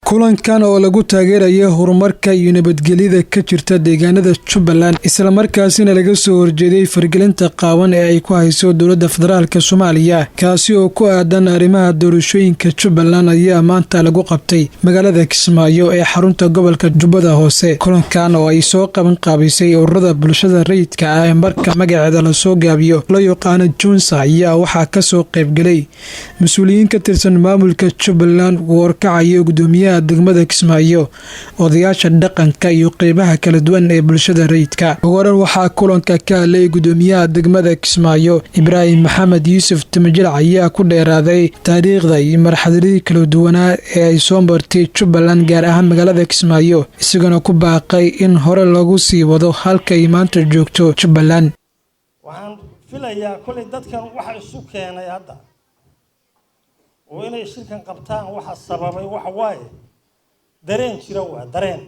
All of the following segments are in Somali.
Kulankan oo lagu taageerayo horumarka iyo nabadgelyada ka jirta deegaanada Jubbaland, islamarkaasina laga soo horjeeday faragelinta qaawan ee ay ku hayso dowladda federaalka Soomaaliya, kaasi oo ku aadan arrimaha doorashooyinka Jubbaland, ayaa maanta lagu qabtay magaalada Kismaayo ee xarunta gobolka Jubbada Hoose. Kulankan oo ay soo qaban qaabisay ururada bulshada rayidka ah ee marka magaceeda lasoo gaabiyo loo yaqaano JUNSA ayaa waxaa kasoo qaybgalay mas-uuliyiin ka tirsan maamulka Jubbaland uu horkacayo gudoomiyaha degmada Kismaayo, odayaasha dhaqanka iyo qeybaha kala duwan ee bulshada rayidka. Ugu horan waxaa kulanka ka hadlay gudoomiyaha degmada Kismaayo, Ibraahim Maxamed Yuusuf Timajilc, ayaa ku dheeraaday taariikhda iyo marxaladihii kala duwanaa ee ay soo martay Jubbaland, gaar ahaan magaalada Kismaayo, isagoona ku baaqay in hore lagu sii wado halka ay maanta joogto Jubbaland. Waxaan filayaa kolay dadkan waxa isu keenay hadda oo inay shirkan qabtaan waxa sababay waxa waaye dareen jira. Waa dareen,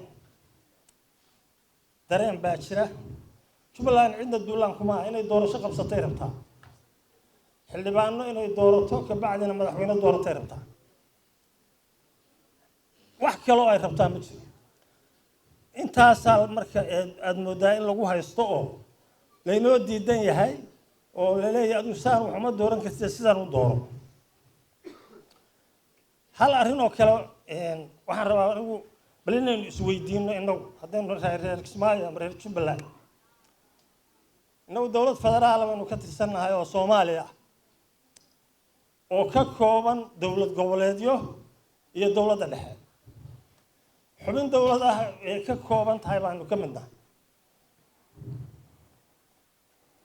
dareen baa jira. Jubbaland cidna duulaan kuma aha. Inay doorasho qabsatay rabtaa, xildhibaano inay doorato, kabacdina madaxweyne dooratay rabtaa. Wax kaloo ay rabtaa ma jiro. Intaasaa marka aada moodaa in lagu haysto oo laynoo diidan yahay oo laleeyahay adigu saan waxuma dooran kartid, sidaan u dooro. Hal arrin oo kale waxaan rabaa anigu bal inaynu isweydiino inagu haddaynu reer Kismaayo ama reer Jubbaland. Innagu dowlad federaal baynu ka tirsannahay oo Soomaaliya ah oo ka kooban dowlad goboleedyo iyo dowladda dhexe. Xubin dowlad ah ee ka kooban tahay baanu ka mid nahay.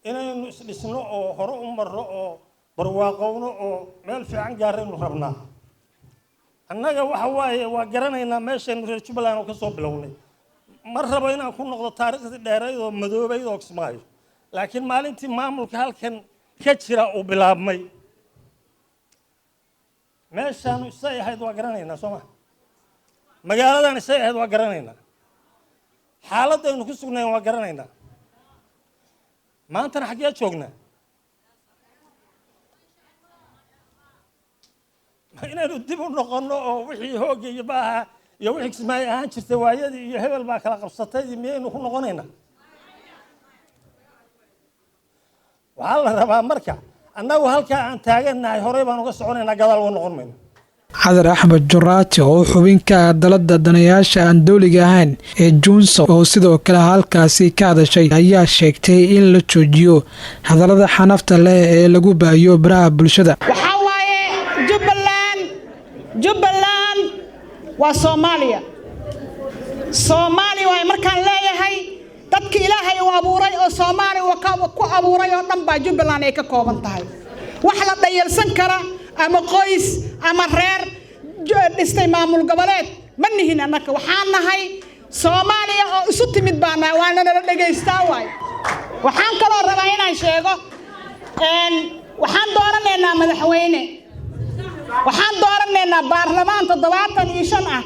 Inaynu isdhisno oo hore u marro oo barwaaqowno oo meel fiican gaaraynu rabnaa. Annaga waxa waaye waa garanaynaa meeshaynu reer Jubbaland oo ka soo bilownay. Ma rabo inaan ku noqdo taariikhdii dheerayd oo madoobayd oo Kismaayo, laakiin maalintii maamulka halkan ka jira uu bilaabmay, meeshaanu isay ahayd waa garanaynaa, soo ma? Magaaladan isay ahayd waa garanaynaa, xaaladaynu ku sugnayn waa garanaynaa. Maantana xaggee joognaa? Inaynu dib u noqonno oo wixii hoogga iyo baaha iyo wixii Kismaayo ahaan jirtay waayadii iyo hebel baa kala qabsatay, miyaynu ku noqonaynaa? Waxaa la rabaa marka annagu halkaa aan taagannahay horey baan uga soconaynaa, gadaal uga noqon mayno. Cadar Axmed Juraati oo xubin ka ah dalada danayaasha aan dowliga ahayn ee JUNSA oo sidoo kale halkaasi ka hadashay ayaa sheegtay in la joojiyo hadallada xanafta leh ee lagu baahiyo baraha bulshada. Waxaa waaye Jubbaland, Jubbaland waa Soomaaliya, Soomaaliya waaye. Markaan leeyahay dadka Ilaahay uu abuuray oo Soomaaliya uu ku abuuray oo dhan baa Jubbaland ay ka kooban tahay. Wax la dhayalsan kara ama qoys ama reer dhistay maamul goboleed ma nihin. Annaka waxaan nahay Soomaaliya oo isu timid baa nahay, waana nala dhegaystaa. Waay, waxaan kaloo rabaa inaan sheego, waxaan dooranaynaa madaxweyne, waxaan dooranaynaa baarlamaan 75 ah.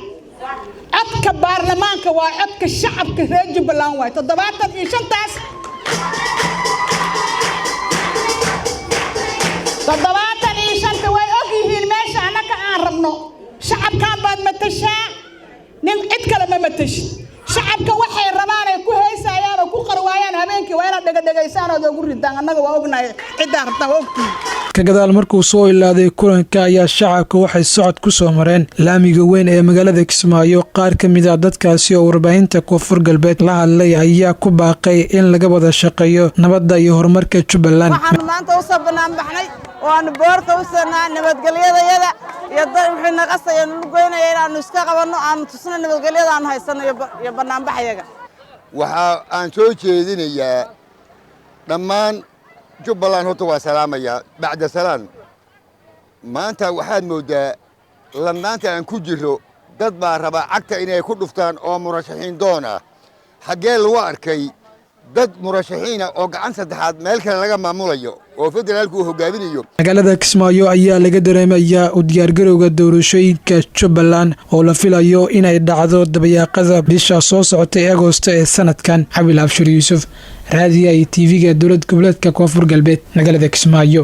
Codka baarlamaanka waa codka shacabka reer Jubbaland waay. 75-taas, 75-ta way og yihiin meesha annaka aan rabno. Shacabkan baad matashaa, nin cid kale ma matashid. Shacabka waxay rabaan ay ku heysayaan oo ku qarwaayaan habeenkii waa inaad dhegadhegaysaan ood ugu ridaan. Annaga waa ognahay ciddaan rabtaan, waa ogtihiin. Ka gadaal markuu soo ilaaday kulanka ayaa shacabka waxay socod ku soo mareen laamiga weyn ee magaalada Kismaayo. Qaar ka mid ah dadkaasi oo warbaahinta Koonfur Galbeed la hadlay ayaa ku baaqay in laga wada shaqeeyo nabadda iyo horumarka Jubbaland. Waxaanu maanta usoo banaanbaxnay oo aanu boorka u sanaa nabadgelyadayada iyo wixii naqasaya nulu goynaya inaannu iska qabanno, aanu tusno nabadgelyada aanu haysanno iyo banaanbaxyaga. Waxa aan soo jeedinayaa dhammaan Jubbaland, horta waa salaamayaa bacda salaan. Maanta waxaad mooddaa ladnaanta aan ku jirro dad baa rabaa cagta inay ku dhuftaan oo murashaxiin doon ah. Xaggee lagu arkay dad murashaxiina oo gacan saddexaad meel kale laga maamulayo oo federaalku uu hogaaminayo? Magaalada Kismaayo ayaa laga dareemayaa u diyaargarowga doorashooyinka Jubbaland oo la filayo inay dhacdo dabayaaqada bisha soo socotay ee Agoosto ee sanadkan. Cabil Abshir Yuusuf, raadiya iyo TV-ga dowlad goboleedka Koonfur Galbeed, magaalada Kismaayo.